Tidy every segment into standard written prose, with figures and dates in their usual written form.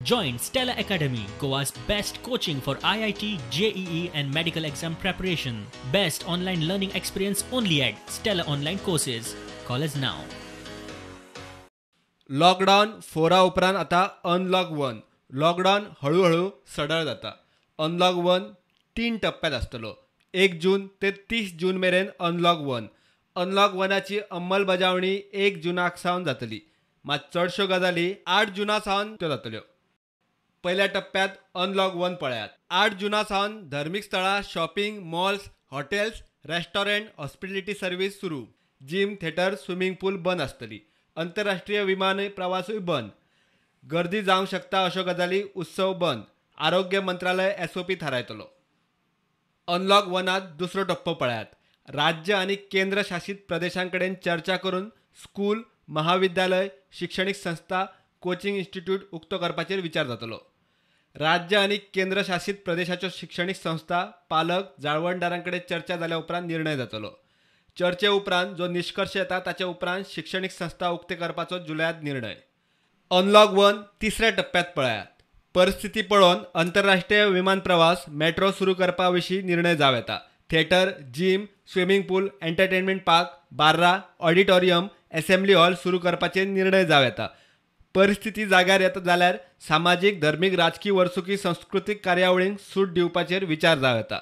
Join Stella Academy, Goa's best coaching for IIT, JEE and medical exam preparation. Best online learning experience only at Stella Online Courses. Call us now. Lockdown 4 उपरांत आता unlock 1. Lockdown हळूहळू सडळ जाता. Unlock 1 3 टप्प्यात आसतलो. 1 जून ते 30 जून मेरेन unlock 1. Unlock 1ची अंमलबजावणी 1 जुनाक सावन जातली. मात चडश्यो गजाली 8 जुना सावन त्यो जातल्यो. पयल्या टप्प्यात अनलॉक 1 पळयात. 8 जुना सावन धर्मीक स्थळां, shopping malls, hotels, restaurant, hospitality service सुरू. जिम, थिएटर, स्विमिंग पूल बंद आसतली. अंतरराष्ट्रीय विमान प्रवासूय बंद. गर्दी जावंक शकता अश्यो गजाली, उत्सव बंद. आरोग्य मंत्रालय SOP थारायतलो. अनलॉक 1 दुसरो टप्पो पळयात. राज्य आनी केंद्र शासित प्रदेशां कडेन चर्चा करून स्कूल, महाविद्यालय, शिक्षणीक संस्था, कोचिंग इन्स्टिट्यूट उक्तो करपाचेर विचार जातलो. राज्य आनी केंद्र शासित प्रदेशाच्यो शिक्षणीक संस्था, पालक, जाळवणदारां कडेन चर्चा जाल्या उपरांत निर्णय जातलो. चर्चे उपरांत जो निश्कर्श येता ताचे उपरांत शिक्षणीक संस्था उक्ते करपाचो जुलयांत निर्णय. अनलॉक 1 तिसऱ्या टप्प्यात पळयात. परिस्थिती पळोवन अंतरराष्ट्रीय विमान प्रवास, मेट्रो सुरू करपा विशीं निर्णय जावं येता. Theatre, gym, swimming pool, entertainment park, बार्रा, ऑडिटोरियम, एसेंब्ली हॉल सुरू करपाचे निर्णय जावं येता. परिस्थिती जाग्यार येता जाल्यार सामाजीक, धर्मीक, राजकी, वर्सुकी, संस्कृतीक कार्यावळींक सूट दिवपाचेर विचार जावं येता.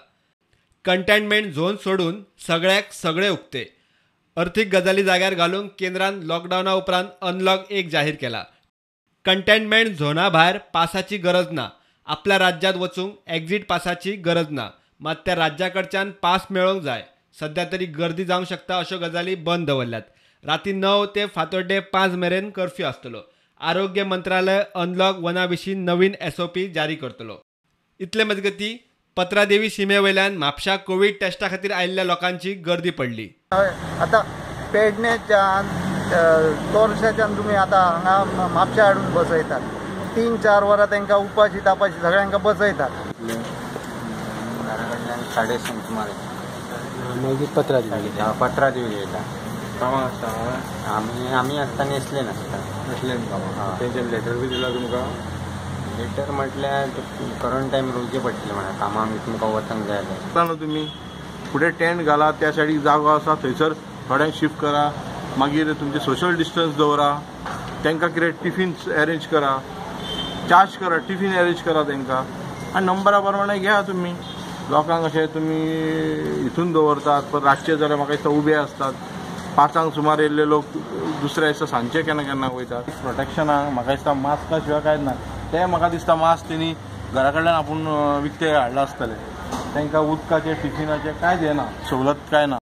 कंटेनमेंट झोन सोडून सगळ्याक सगळे उक्ते. अर्थीक गजाली जाग्यार घालूंक केंद्रान लॉकडावना उपरांत अनलॉक 1 जाहीर केला. कंटेनमेंट झोना भायर पासाची गरज ना. आपल्या राज्यांत वचूंक एक्झिट पासाची गरज ना. मात त्या राज्या कडच्यान पास मेळोवंक जाय. सध्या तरी गर्दी जावंक शकता अश्यो गजाली बंद दवरल्यात. राती 9 ते फातोड्डे 5 मेरेन कर्फ्यू आसतलो. आरोग्य मंत्रालय अनलॉक 1 विशीं नवीन SOP जारी करतलो. इतले मजगती पत्रादेवी शिमे वयल्यान म्हापशा कोवीड टेस्टा खातीर आयिल्ल्या लोकांची गर्दी पडली. आतां पेडणेच्यान तोरशाच्यान तुमी आतां हांगा म्हापशा हाडून बसयतात. 3-4 वरां तांकां उपाशी तापाशी सगळ्यांक बसयतात. घरा कडल्यान 7:30 सुमार मागीर पत्रादेवी पत्रादेवी येता. कामां आसता आमी आसता नेसलेन आसता. नेसलेन कामां तेंचे लेटर बी दिला तुमकां? लेटर म्हटल्यार करंट टायम रोवचें पडटलें म्हणा कामांक तुमकां वचूंक जाय जाल्यार. न्हू तुमी फुडें टेंट घाला, त्या सायडीक जागो आसा थंयसर थोड्यांक शिफ्ट करा. मागीर तुमचें सोशल डिस्टन्स दवरा. तांकां कितें टिफीन अरेंज करा, चार्ज करा, टिफीन अरेंज करा तांकां आनी नंबरा प्रमाणे घेया तुमी. लोकांक अशें तुमी हितून दवरतात, पण रातचे जाल्यार म्हाका दिसता उबे आसतात. 5 सुमार येयल्ले लोक दुसऱ्या दिसा सांजचे केन्ना केन्ना वयतात. प्रोटेक्शनाक म्हाका दिसता मास्का शिवाय कांयच ना. ते म्हाका दिसता मास्क तेणी घरा कडल्यान आपूण विकते हाडला आसतले. तांकां उदकाचें, टिफिनाचें कांयच हें ना, सवलत कांय ना.